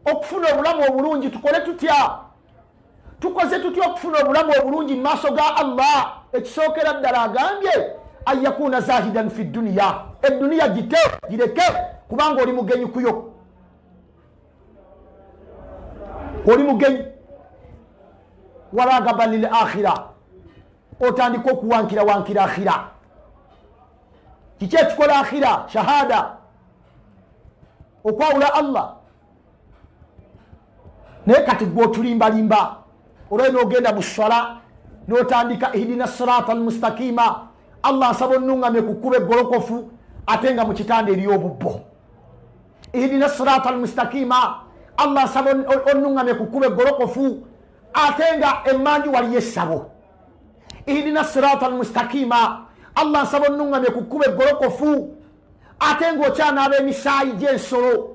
Okufuna obulamu obulungi tukole tutya? Tukoze tutya okufuna obulamu obulungi mu maaso ga Allah? Ekisookera ddala agambye an yakuuna zahidan fi duniya, eduniya gite gireke, kubanga oli mugenyi kuyo, oli mugenyi. Waragaba lil akhira, otandika okuwankira wankira akhira. Kiki ekikola akhira? Shahada, okwawula Allah. Naye kati gwe otulimbalimba olwayo nogenda mu swala notandika ihdina sirata almustakima, Allah nsaba onungamye ku kkuba eggolokofu, ate nga mu kitanda eri obubbo. Ihdina sirata almustakima, Allah nsaba onungamye ku kkuba eggolokofu, ate nga emmanju waliyo essabo. Ihdina sirata almustakima, Allah nsaba onungamye ku kkuba eggolokofu, ate ng'okyanaaba emisaayi gy'ensolo.